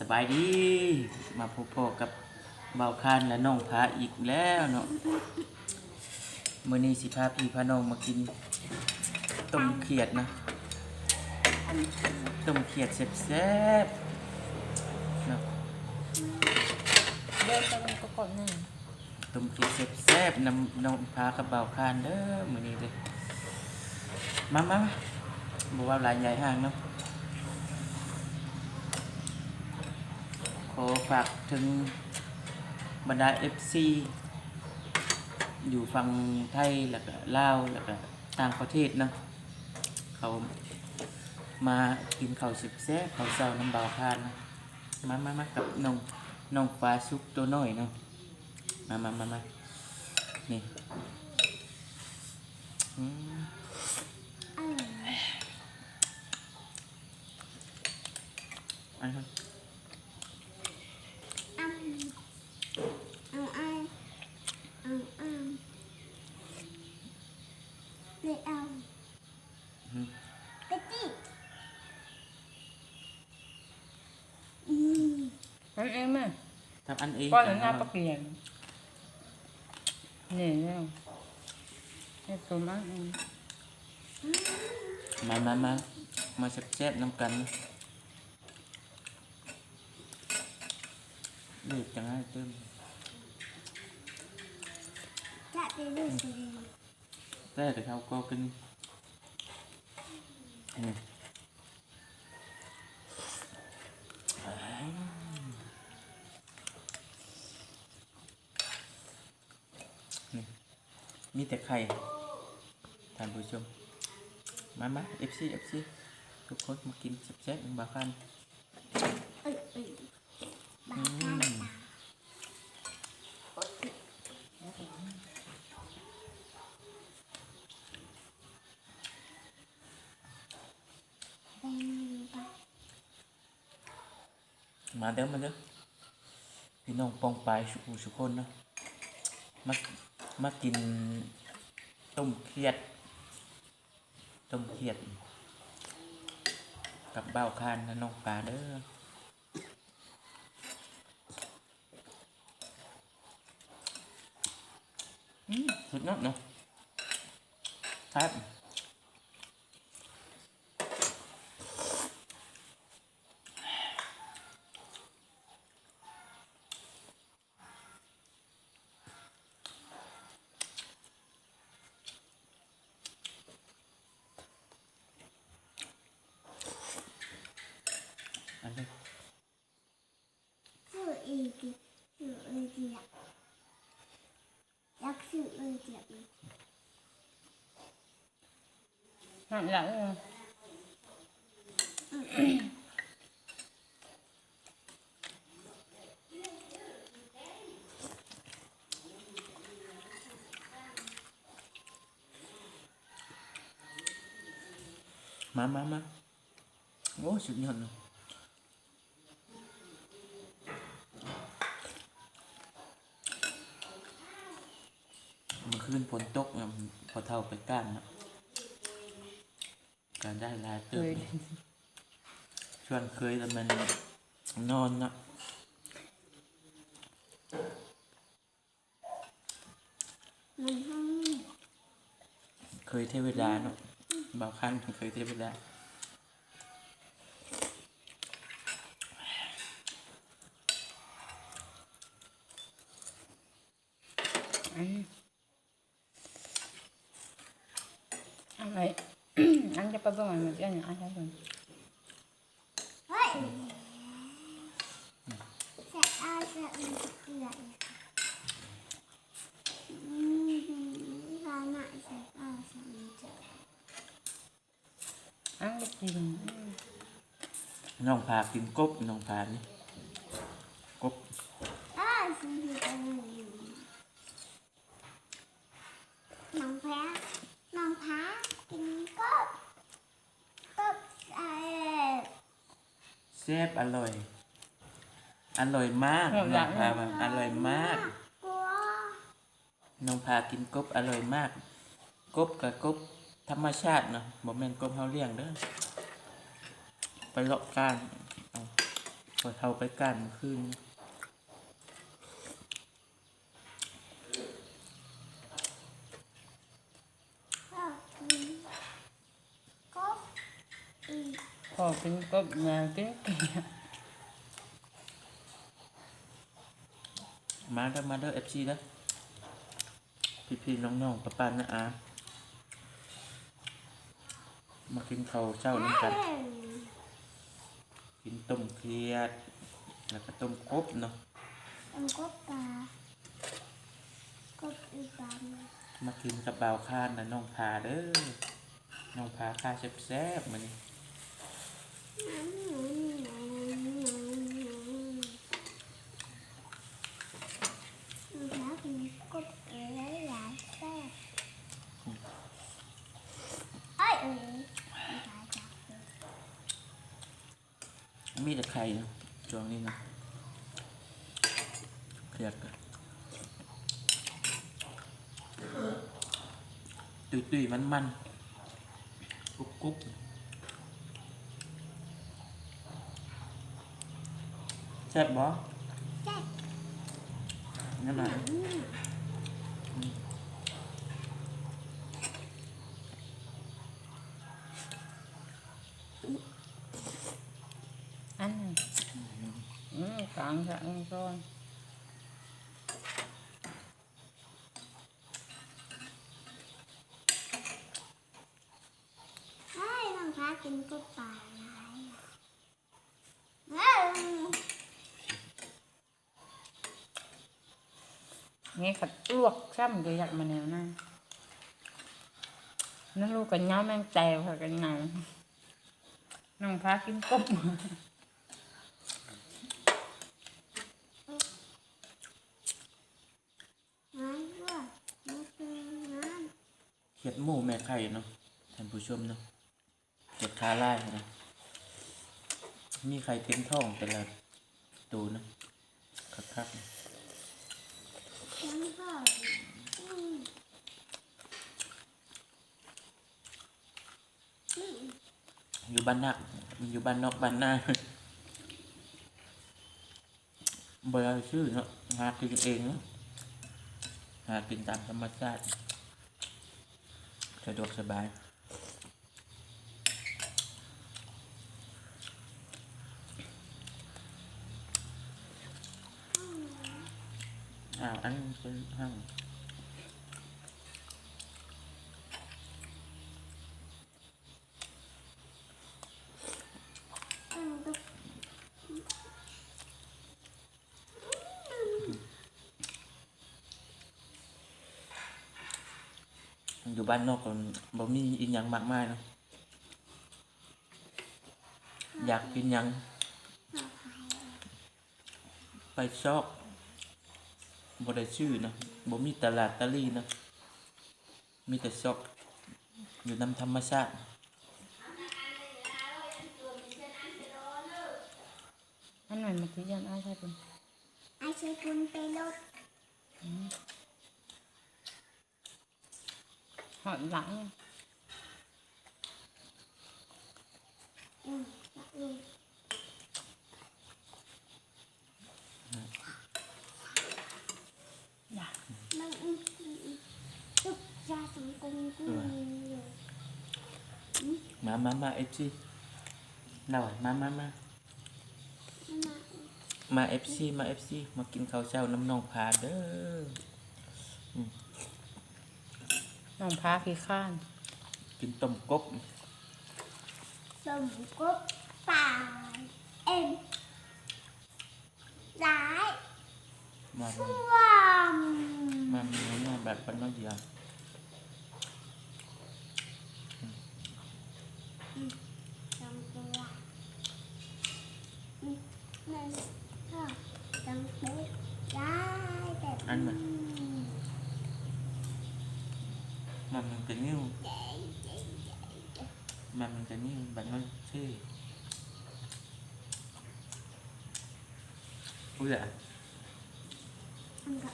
ສະບາຍດີ ມາພົບພໍ້ກັບບ່າວຄານ ແລະ ນ້ອງພາອີກແລ້ວເນາະ. ມື້ນີ້ຊິພາພີ່ພານ້ອງມາກິນຕົ້ມຂຽດນະ, ຕົ້ມຂຽດແຊບໆເນາະ. ເດີ ຕົ້ມຂຽດແຊບໆ ນຳນ້ອງພາກັບບ່າວຄານເດີ ມື້ນີ້ເດີ. ມາໆ ບໍ່ເວົ້າຫຼາຍໃຫຍ່ຫ່າງເນາະ, ຂໍຝາກເຖິງບັນດາເອັຟຊີຢູ່ຝັ່ງໄທ ແລ້ວກະລາວ ແລ້ວກະຕ່າງປະເທດເນາະ, ເຂົາມາກິນເຂົ້າແຊບໆ ເຂົ້າເຊົ້ານຳບ່າວຄານເນາະ. ມາໆໆ ກັບນ້ອງ ນ້ອງປາສຸກໂຕນ້ອຍເນາະ. ມາໆໆ ນີ້ ອືມ ອັນເອງແມ່ ທຳອັນເອງ ປ້ອນໜ້າປາກແດງ ນີ້ແລ້ວ ເຮັດສົມອັນເອງ. ມາໆໆ ມາແຊບໆນຳກັນ. ເລືອດຈັ່ງໃຫ້ຕື່ມ ແຕ່ເຮົາກໍກິນ ອືມ ນີ້ ມີແຕ່ໄຂ່ ທ່ານຜູ້ຊົມ. ມາໆ ເອັຟຊີ ເອັຟຊີ ທຸກຄົນມາກິນແຊບໆນຳບ່າວຄານ. ອືມ ມາເດີ ມາເດີ ພີ່ນ້ອງປ້ອງປາຍສຸຜູ້ສຸຄົນເນາະ, ມາ ມາກິນຕົ້ມຂຽດ ຕົ້ມຂຽດກັບບ່າວຄານ ແລະ ນ້ອງປາເດີ. ອືມ ສຸດຍອດເນາະ ແຊບ. ອັນນີ້ ຊື້ອີກ ຊື້ອີກ ຢາກຊື້ອີກ ຢາກຊື້ອີກ. ຫັ້ນລະ ເອີ ມາ ມາ ມາ. ໂອ້ ສຸດຍອດເນາະ. ເມື່ອຄືນຝົນຕົກນະ ພໍ່ເຖົ້າໄປກ້ານເນາະ ກະໄດ້ຫຼາຍເຕີບ. ເຄີຍ ຊວນເຄີຍລະແມ່ນນອນເນາະ. ມັນຮ້ອນ ເຄີຍເທວະດາເນາະ ບ່າວຄານເຄີຍເທວະດາ. ອັນ ອັນໄວ້ ອັນຈະໄປເບິ່ງອັນ ອັນ ອັນ ອັນ ອັນໄປກິນ ນ້ອງພາກິນກົບ ນ້ອງພານີ້ ກົບ. ນ້ອງແພ ນ້ອງພາກິນກົບ ກົບແຊບ ແຊບ ອະລ່ອຍ ອະລ່ອຍມາກ ນ້ອງພາວ່າອະລ່ອຍມາກ. ນ້ອງພາກິນກົບ ອະລ່ອຍມາກ. ກົບກະກົບທຳມະຊາດເນາະ ບໍ່ແມ່ນກົບເຮົາລ້ຽງເດີ ໄປເລາະກ້ານເອົາ. ພໍເຖົ້າໄປການມື້ຄືນ. ພໍ່ກິນກົບ ແມ່ກິນເກຍ. ມາເດີ ມາເດີ ເອັຟຊີເດີ ພີ່ໆ ນ້ອງໆ ປ້າໆ ນ້າອາ ມາກິນເຂົ້າເຊົ້ານຳກັນ. ກິນຕົ້ມຂຽດ ແລ້ວກໍຕົ້ມກົບເນາະ ຕົ້ມກົບປາ ກົບອີກບາດໜຶ່ງ. ມາກິນກັບບ່າວຄານ ແລະ ນ້ອງພາເດີ ນ້ອງພາຂ້າແຊບໆ ມື້ນີ້. ມີແຕ່ໄຂ່ເນາະ ຊ່ວງນີ້ເນາະ ຂະຫຍັກ ຕຸ້ຍໆ ມັນໆ ກຸບໆ. ແຊບບໍ່? ແຊບ ນັ້ນນະ ອືມ ອັນ ອືມ ກາງຊະ ເອີ ຊ້ອນ. ເຮີ້ຍ ນ້ອງພາກິນກົບປາຫຼາຍ. ເອີ ນີ້ຄັນລວກຊ້ຳກໍຢາກມາແນວນັ້ນ ນັ້ນລູກກໍເຫງົາແມງແຕວ ຂ້ອຍກໍເຫງົາ ນ້ອງພາກິນກົບ. ເຂດໝູແມ່ໄຂ່ເນາະ ທ່ານຜູ້ຊົມເນາະ ເຂດຂາຫຼາຍນະ ມີໄຂ່ເຕັມທ້ອງແຕ່ລະໂຕນະ ຄັກໆ. ຢູ່ບ້ານນາ ຢູ່ບ້ານນອກບ້ານນາ ບໍ່ໄດ້ຊື້ເນາະ ຫາກິນເອງເນາະ ຫາກິນຕາມທຳມະຊາດ ສະດວກສະບາຍ. ອ້າວ ອັນນີ້ເປັນຫຍັງ? ຢູ່ບ້ານນອກກໍບໍ່ມີອີ່ຫຍັງມາກມາຍເນາະ ຢາກກິນຫຍັງ ໄປຊອກ ບໍ່ໄດ້ຊື້ນະ ບໍ່ມີຕະຫຼາດຕະຫຼີນະ ມີແຕ່ຊອກຢູ່ນຳທຳມະຊາດ. ອັນນັ້ນມາກິນຢ້ານອ້າຍໃສ່ປຸນ ອ້າຍໃສ່ປຸນໄປໂລດ. ອືມ. ຫອມຫຼາຍ. ມາ ມາ ມາ ເອັຟຊີ ເລົ່າ ມາ ມາ ມາ. ມາ ເອັຟຊີ ມາ ເອັຟຊີ ມາກິນເຂົ້າເຊົ້ານຳນ້ອງພາເດີ. ອືມ ນ້ອງພາຂີ້ຄ້ານ ກິນຕົ້ມກົບ ຕົ້ມກົບປາເອັນ ຫຼາຍ ມາ ຊວມ ມາ ມາ ມາ ແບບປານນ້ອຍດຽວ. ອືມ ອືມ ສອງຕົວ ອືມ ໜຶ່ງ ສອງ ສອງຕົວ ຫຼາຍແບບ ອັນ ອືມ ມັນ ມັນກະນິ້ວ ມັນ ມັນກະນິ້ວ ແບບນັ້ນເທ່. ອຸ້ຍ ອັນກໍ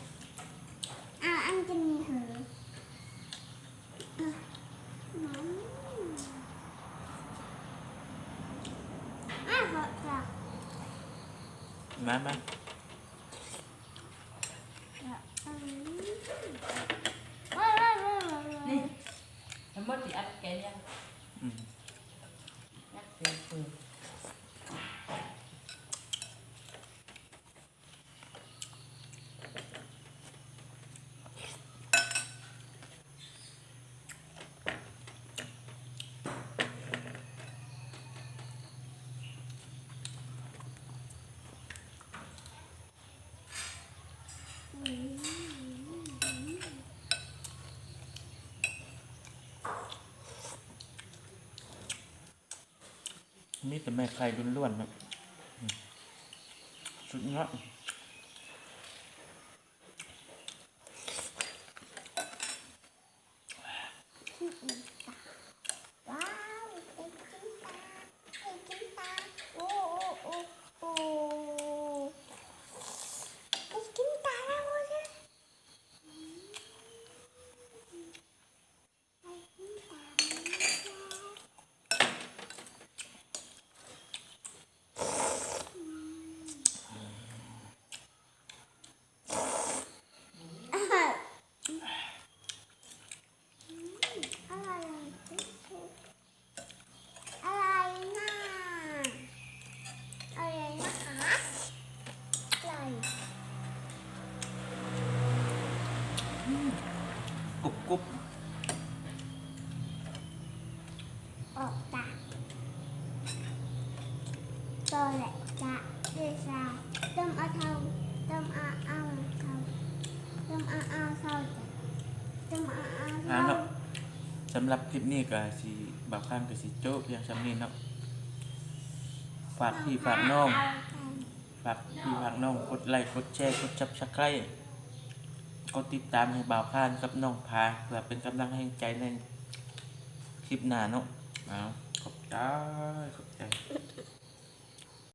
ອ່າ ອັນກໍມີເຫີ ອືມ ອາ ເພາະຈະ ມາ ມາ ນີ້ ທັງໝົດທີ່ອັດແກະຍັງ ອືມ ຍັກເປັນເປີ. ມີແຕ່ແມ່ໄຂ່ລ້ວນໆ ເນາະ ອືມ ສຸດຍອດ. ວ້າວ ໄປກິນຕາ ໄປກິນຕາ ໂອ້ ໂອ້ ໂອ້ ໂອ້ ໄປກິນຕາແລ້ວເດີ. ອະໄລນະ ອະໄລນະຄະ ອະໄລ ອືມ ກຸບໆ. ອອກຈາກ ໂຕແລະ ຈະ ເດຊາ ຕົມອາເທົາ ຕົມອາເອົາເທົາ ຕົມອາເອົາເທົາ ຕົມອາເອົາເທົາ. ເອົາເນາະ ສຳລັບຄລິບນີ້ກະຊິ ບ່າວຄານກະຊິໂຈະພຽງສ່ຳນີ້ເນາະ. ຝາກພີ່ຝາກນ້ອງ ຝາກພີ່ຝາກນ້ອງກົດໄລ ກົດແຊ ກົດຊັບສະໄຄຣບ໌ ກົດຕິດຕາມໃຫ້ບ່າວຄານກັບນ້ອງພາ ເພື່ອເປັນກຳລັງແຮງໃຈໃນຄລິບໜ້າເນາະ. ເອົາ ຂອບໃຈ ຂອບໃຈ.